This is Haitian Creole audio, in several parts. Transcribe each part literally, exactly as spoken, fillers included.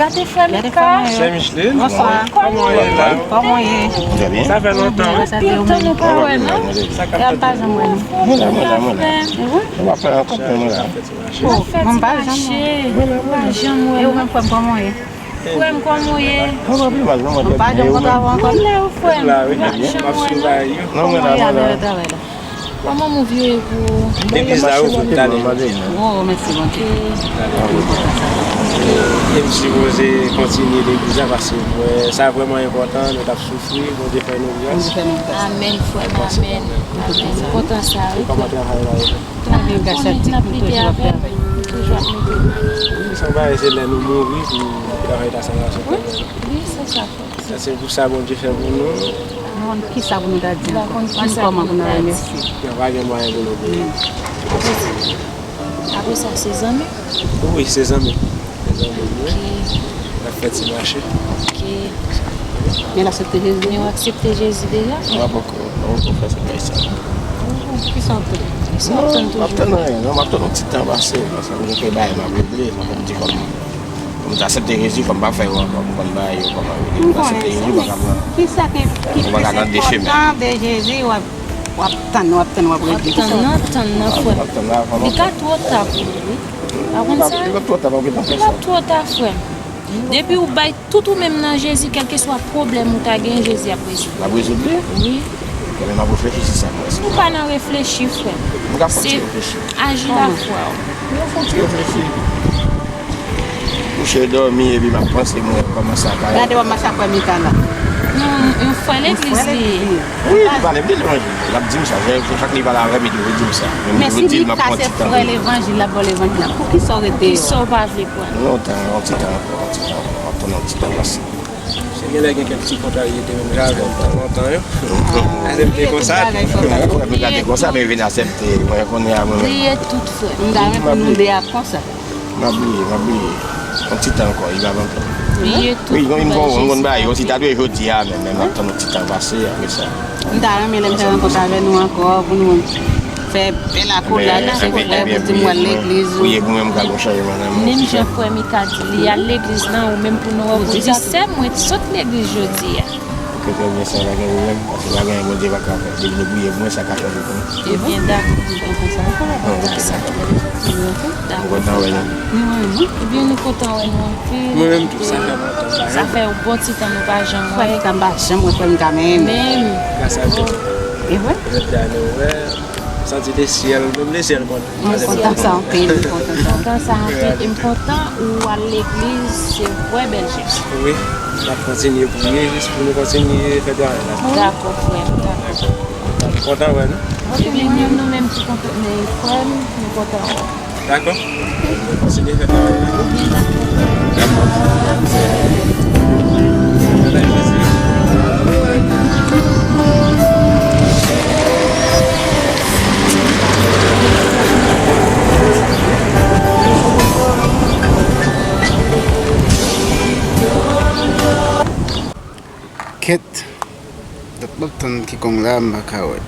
Gade frè Mika. Sè Micheline, bonswa. Kòman w ye la? Kòman w ye? Trè byen. Sa fè lontan, wi. Anpil tan nou pa wè, non? Sa k ap fèt? Mwen la, mwen la, mwen la. Mwen pa fè ankò, mwen la. Mwen pa janm wè. Pa janm wè. E ou menm, frè m, kòman w ye? Frè m, kòman w ye? Mwen pa janm kontre avè w ankò. Mwen la, wi. Pa janm wè, non? Kòman w ye avè travay la? Kòman w viv pou... Legliz la ouvri, m t ale. Oh, mèsi Bondye. E m sipoze kontinye legliz la paske m wè sa vrèman enpòtan, nou t ap soufri, Bondye fè nou gras. Bondye fè nou gras. Amèn, frè m, amèn. Amèn. M kontan sa, wi. Kòman travay la ye? Trè byen, gras a Dye, nou toujou ap travay. Nou toujou ap mete. Wi, se yon bagay, se lè nou mouri pou travay la salvasyon fèt. Wi, se sa. Sa se pou sa Bondye fè pou nou. Nou konn kisa pou nou ta di ankò. Nou konn kisa pou nou ta di. Nou pa gen mwayen pou nou peye. Apre sa, se zanmi? Wi, se zanmi. Se zanmi m, wi. Ok. N ap fè ti mache. Ok. Men l aksepte Jezi? Men w aksepte Jezi deja? Mwen poko, mwen poko fè se bagay sa. Kisa w ap tann? Kisa w ap tann toujou? Non, m ap tann anyen, non, m ap tann yon ti tan pase, paske m gen kèk bagay m ap regle, fò m di kòm Pou m ta aksepte Jezi, fò m pa fè yo ankò. M konn bagay yo kòman yo ye. M konnen sa, men kisa ki, ki plis enpòtan de Jezi, w ap, w ap tann, w ap tann, w ap regle? W ap tann nan, tann nan, frè m. Li ka twò ta pou ou, wi. Ou konn sa? Li p ap twò ta, pa okipe sa. Li p ap twò ta, frè m. Depi ou bay tout ou menm nan Jezi, kèlkeswa pwoblèm ou ta gen, Jezi ap rezoud. L ap rezoud li? Wi. Ebyen, m ap reflechi sou sa, mwen. Nou pa nan reflechi, frè m. M ka fè yon ti reflechi. Se aji lafwa w. M ka fè yon ti reflechi. Kouche dòmi, epi m ap panse mwen kòman sa ka ye. Gade, w ap mache ak frè Mika la. Non, yon frè legliz li ye. Wi, li pale m de levanjil. L ap di m sa. Chak lè li pale avè m, li toujou di m sa. Men si Mika se frè levanjil, l ap ba w levanjil la, poukisa w rete yo? Poukisa w pa vle pran? Lontan, yon ti tan ankò, yon ti tan ankò. M ap tann yon ti tan pase. Se genlè gen kèk ti kontraryete menm jan avè m tan lontan yo. Asepte konsa. Mwen gade konsa, men vin asepte. Mwen konnen a mwen menm. Bliye tout, frè. M ta renmen pou nou de a konsa. M ap bliye, m ap bliye. Yon ti tan ankò, li pa pran tan. Bliye tout. Wi, yon, yon, yon, yon bagay, yon ti tan, dwe jodi a menm, men m ap tann yon ti tan pase, apre sa. M ta renmen lè m fè rankont avè nou ankò, pou nou fè bèl akolad, se pou di m w al legliz ou. Priye pou mwen, m ka gon chanjman nan mwen. Menm jan frè Mika di li al legliz lan, ou menm pou nou wè pou di, sè m, mwen sot legliz jodi a. Ok, trè byen, sa pa gen pwoblèm, paske pa gen anyen Bondye pa ka fè. Depi nou priye pou mwen, sa ka chanje pou mwen. Ebyen, dakò, m kontan sa. M kontan wè nou. Ebyen, nou kontan wè nou anpil. Mwen menm tou, sa fè lontan. Sa fè yon bon ti tan nou pa janm wè. Frè Mika, m pa janm wè frè Mika menm. Menm. Gras a Dye. E vre? Jodi a nou wè. Santi lesyèl, menm lesyèl konnen. M kontan sa anpil, m kontan sa. M kontan sa anpil, e m kontan ou al legliz, se vrè bèl jès. Wi, n ap kontinye priye jis pou nou kontinye fè travay la. Dakò, frè m, dakò. M kontan wè nou. Ebyen, nou menm tou kontan, men frè m, nou kontan wè w. Dakò? Kontinye fè travay la. Kèt, dat m ap tann kikonk la, m pa ka wè l.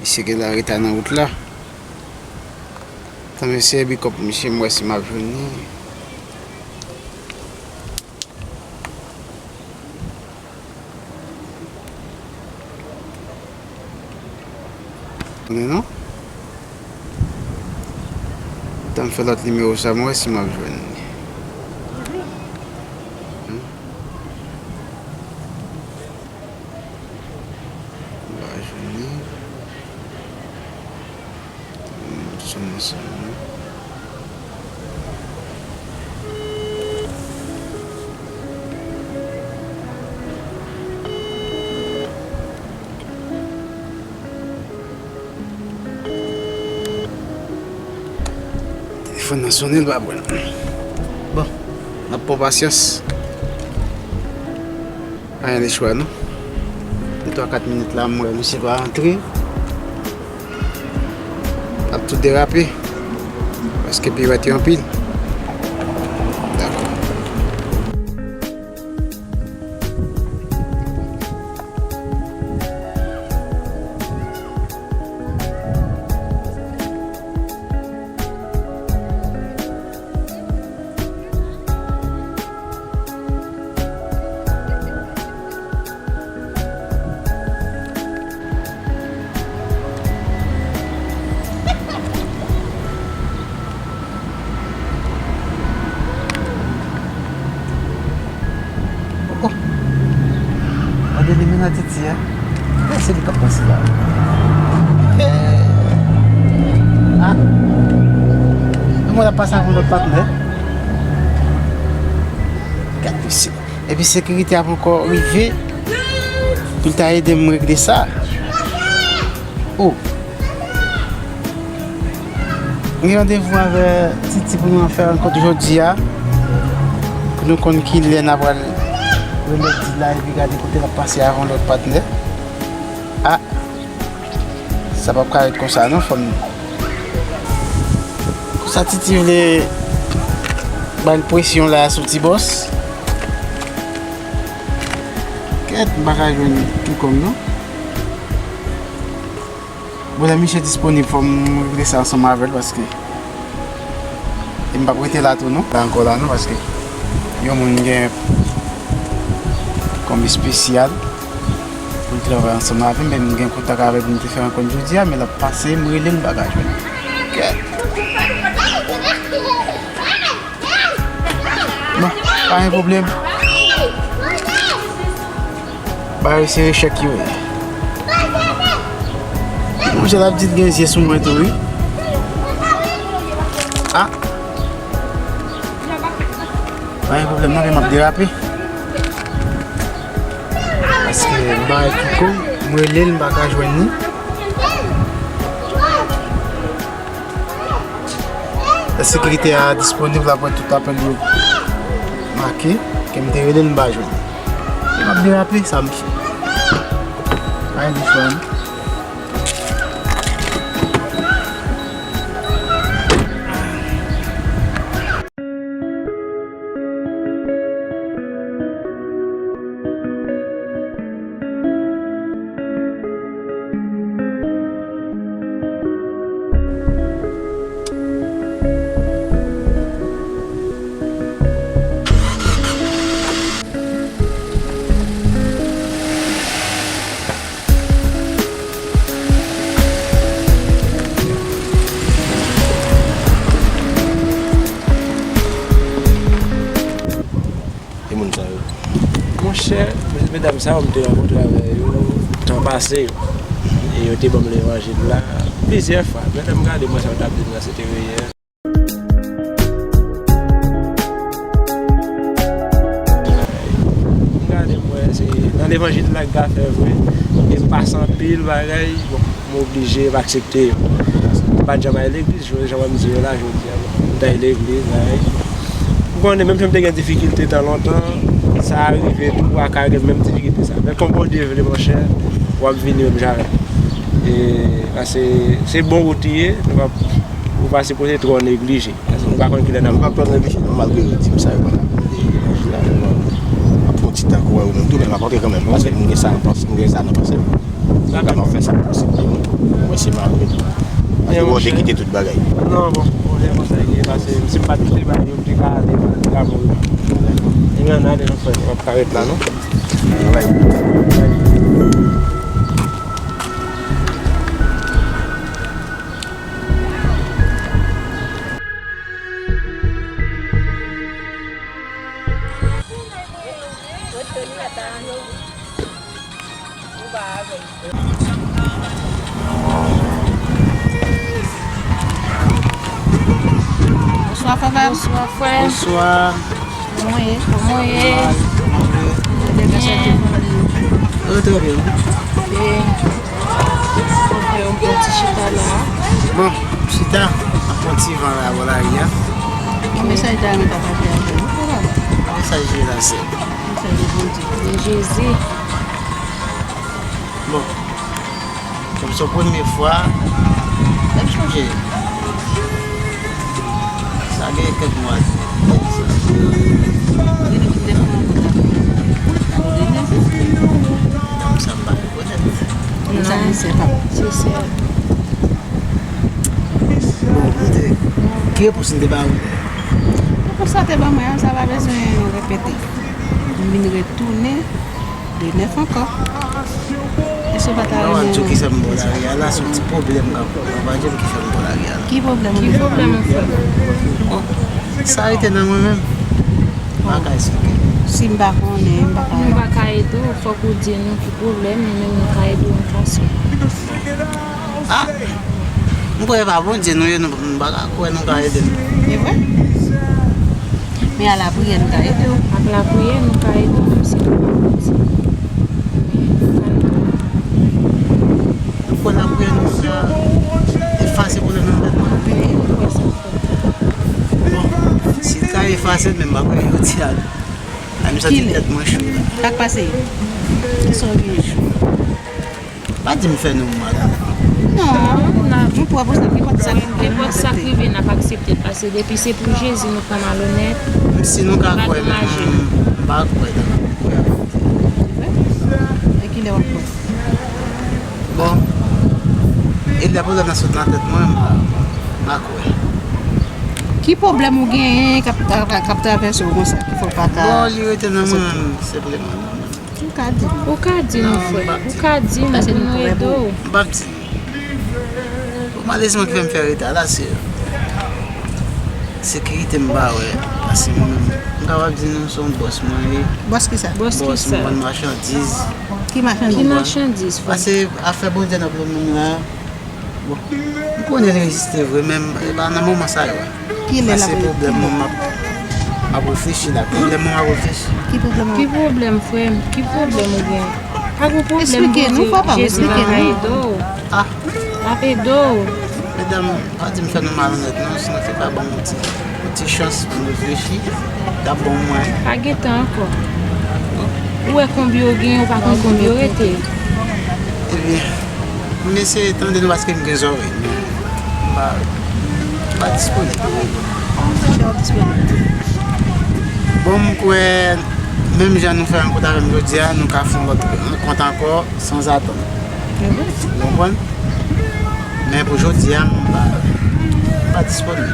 Misye gen lè reta nan wout la. Tan mesye bikòp misye, m wè si m ap jwenn li. Konnen non? Tan m fè lòt nimewo sa, m wè si m ap jwenn li. Hmm? M pa jwenn li. Hmm, sèlman, sèlman. Telefòn nan sonnen, l pa pran. Bon, n ap pran pasyans. Pa gen lechwa, non. De twa, kat minit la, m wè misye pa rantre. N ap tou derape. Paske piwèt yo anpil. Dakò. Oh, oh. Gade limena Titi a. Gade se li k ap pase la. Ah. Mwen ap pase avè yon lòt patnè. Gade se. Epi sekirite a poko rive pou l ta ede m regle sa. Oh. M gen randevou avè Titi pou nou fè rankont jodi a. Pou nou konn kilè n a pral remèt di la epi gade kote l ap pase avè yon lòt patnè. Ah. Sa p ap ka ret konsa non, fò m. Konsa Titi vle bay l presyon la sou ti bòs. Kèt, m pa ka jwenn kikonk non. Bon, lè misye disponib, fò m regle sa ansanm avè l paske e m p ap rete la tou non. La ankò la non, paske yon moun gen kòm espesyal pou l travay ansanm avè m, men m gen kontak avè l pou m te fè rankont jodi a, men l ap pase, m rele l, m pa ka jwenn. Kèt. Bon, pa gen pwoblèm. Bagay se echèk yo ye. Monchè, l ap di l gen zye sou mwen tou, wi. Ah. Pa gen pwoblèm non, men m ap derape. Paske m bay kikonk, m rele l, m pa ka jwenn li. Lè sekirite a disponib, l ap wè tout apèl yo make, ke m te rele l, m pa jwenn. M ap derape, sa m fè. Pa gen chwa non. E moun sa yo? Monchè, medam sa yo m te rankontre avè yo tan pase yo. E yo te ban m levanjil la plizyè fwa. Men lè m gade, mwen sa yo t ap di m nan se te reyèl. M gade, m wè se nan levanjil la k zafè vre. E m pase anpil bagay, bon, m oblije m aksepte yo. pa t janm al legliz, jodi jan m di yo la, jodi a, m t al legliz, ay. M konnen menm si m te gen difikilte tan lontan, sa rive tou, a ka gen menm difikilte sa. Men kòm Bondye vle, monchè, w ap vini menm jan. E, paske se bon wout li ye, nou p ap, ou pa sipoze twò neglije. Paske nou pa konn kilè n ap. Nou p ap twò neglije, non, malgre yo di m sa, yo konn ap di, ap pran ti tan kouwè yo menm tou, men m ap antre kanmenm, paske m gen sa nan panse, m gen sa nan panse m. Sa ka fè sa posib pou mwen, se malgre tou. Paske bon, te kite tout bagay. Non, bon, bon, se konsa li ye, paske si m pa t kite bagay yo, m te ka ale, m te ka mouri. Ebyen, ann ale, non, frè, m ap ka ret la, non. Bonswa, frè pa m. Bonswa, frè. Bonswa. Kòman w ye? Kòman w ye? Kòman w ye? Byen. Oh, trè byen. E, ok, yon bon ti chita la. Bon, chita, ap pran ti van la, bò lari a. Yon mesaj ta renmen pataje avè nou, frè pa m. Mesaj li la, se. Mesaj li, Bondye. De Jezi. Bon. Kòm se premye fwa, m ap chonje. Sa gen kèk mwa. Sa m pa rekonèt. Sa se pa. Se sè. Bon, koute. Ki repons m te ba ou? Repons sa te ban mwen an, sa pa bezwen repete. M vin retounen. De nèf ankò. Èske w pa ta renmen? Mwen pa di w ki fè m bò lari a la, se yon ti pwoblèm m ka konnen. Mwen pa di w ki fè m bò lari a la. Ki pwoblèm ou gen? Ki pwoblèm ou fè? Oh, sa rete nan mwen menm. M pa ka eksplike. Si m pa konnen, m pa ka. Nou pa ka ede w, fòk ou di nou ki pwoblèm, nou menm nou ka ede w yon fason. Ah! M kwè e pa Bondye nou ye, nou, nou pa ka kwè nou ka ede nou. E vre? Men a lapriyè nou ka ede w. Ak lapriyè nou ka ede w, men se pa Bondye. Nou kwè lapriyè nou ka efase pwoblèm nan tèt mwen. Wi, nou kwè sa fè. Bon, si l ka efase l, men m pa kwè jodi a. A, nou santi tèt mwen cho la. Sa k pase? Kisa w gen cho? Pa di m fè nou mal. Non, nou pwòp ou sa, nenpòt sa k rive, n ap aksepte l, paske depi se pou Jezi nou pran malonèt. Si nou ka kwè, men m pa kwè nan kwè. E kilè w ap kwè? Bon, e lè pwoblèm nan sot nan tèt mwen, m pa, m pa kwè. Ki pwoblèm ou genyen k ap, k ap, k ap travèse w konsa, ki fè w pa ka aksepte? Bon, li rete nan mwen, senpleman. Ou ka di. Ou ka di nou, frè. Ou ka di nou pou nou ede w. M p ap di. Bon, malezman ki fè m fè reta la, se sekirite m pa wè. Paske mwen menm, m kapab di nou se yon bòs mwen ye. Bòs kisa? Bòs kisa? Bòs, m vann machandiz. Ki machandiz? Ki machandiz, frè? Paske afè Bondye nan pwoblèm la, bon, m konnen l reziste vre, men e pa nan moman sa yo. Kilè l ap, pase pwoblèm mwen, m ap, m ap reflechi la. Pwoblèm mwen, m ap reflechi. Ki pwoblèm ou? Ki pwoblèm, frè m? Ki pwoblèm ou gen? Pa gen pwoblèm, Bondye, Jezi la ka ede w. Ah. L ap ede w. Medam, pa di m fè nou malonèt non, sinon se pa ban m yon ti, yon ti chans pou m reflechi, t ap bon pou mwen. Pa gen tan ankò. Ou wè konbyen w gen, ou pa konn konbyen w rete. Ebyen, m eseye tande nou paske m gen zòrèy, men m pa, m pa disponib. Bon, m kwè, menm jan nou fè rankont avè m jodi a, nou ka fè yon lòt rankont ankò, sanzatann. Ou konprann? Men pou jodi a, m pa, m pa disponib.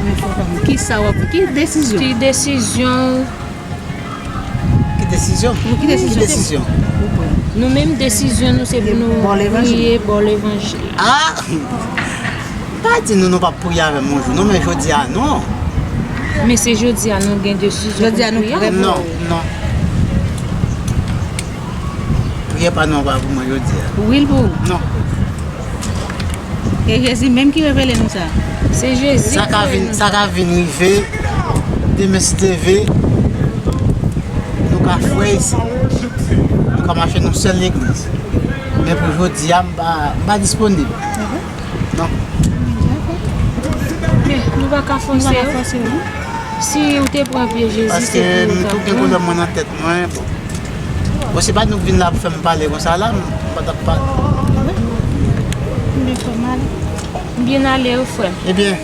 Men fò pa m, ki sa w ap, ki desizyon? Ki desizyon? Ki desizyon? Ki desizyon? Ki desizyon? Nou menm, desizyon nou, se pou nou priye, ba w levanjil. Ah! M pa di nou, nou p ap priye avè m yon jou, non, men jodi a, non. Men se jodi a nou gen desizyon pou nou priye. Jodi a nou prè pou... Non, non. Priyè pa nou pa pou mwen jodi a. Wi, l pou ou. Non. E Jezi menm ki revele nou sa. Se Jezi ki revele nou sa. Sa ka vin, sa ka vin rive, demen si Dye vle, nou ka frè isi. Nou ka mache nan yon sèl legliz. Men pou jodi a, m pa, m pa disponib. Non. Men, nou pa ka fòse yo. Si ou te pran pye Jezi, se pou ou ta pran. Paske m tou gen pwoblèm mwen nan tèt mwen. Bon. Bon, se pa nou k vin la pou fè m pale konsa la, m pa t ap pale. Mwen fè mal. M byen ale, wi, frè. Ebyen,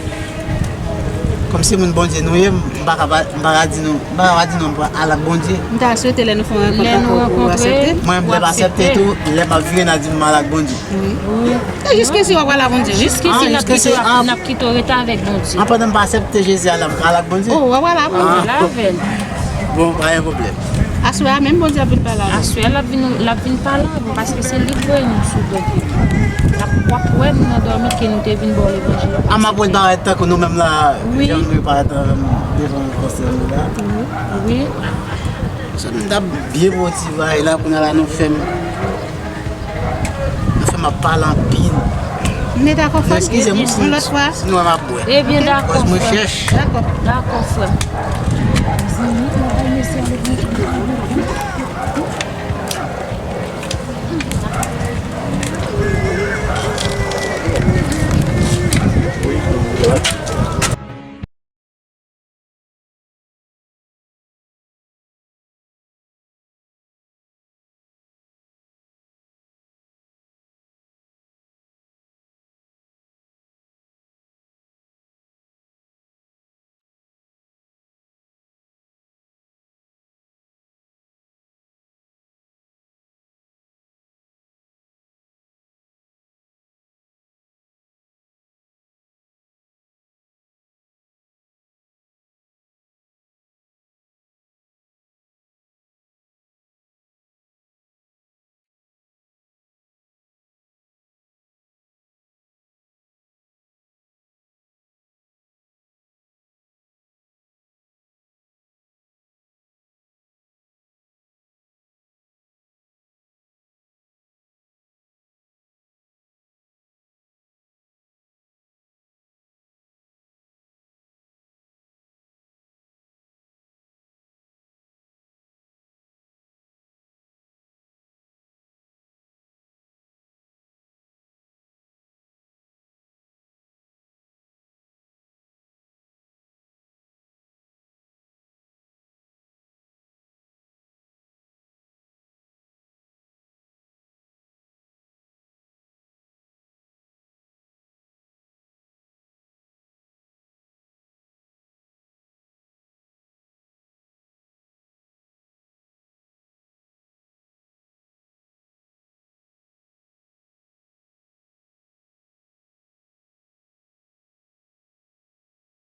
kòm se moun Bondye nou ye, m pa ka pa- m pa ka di nou, m pa ka pa di nou m pral al ak Bondye. M ta swete lè nou fè yon rankont Lè nou ankò pou ou rankontre, aksepte. Mwen, m w lè m aksepte aksepte. Tou, lè m ap vire, n a di m al ak Bondye. Wi. E jiskisi w ap pral ak Bondye, wi. Jiskisi Ah, n ap jiskisi, kite w ap- ah. N ap kite w rete avèk Bondye. An pandan m pa aksepte Jezi a la, m pral ak Bondye. Oh, w ap pral ak Bondye. Pral avè l. Bon, pa gen pwoblèm. Aswè a menm Bondye ap vin pale avè w. Aswè a l ap vin, l ap vin pale avè w, paske se li k voye nou sou tè. L ap, w ap wè nou nan dòmi ke nou te vin ba w levanjil la. A m ap ret parèt tankou nou menm la, Wi. Jan nou parèt devan konsèy nou la. Wi. Sa m t ap byen motive la, kounye a la nou fè m. Nou fè m ap pale anpil. Men dakò, frè m. Eskize m, Yon lòt fwa. Si nou wè m ap bwè. Ebyen, dakò, Kòz mwen frè. chèch. Dakò. Dakò, frè.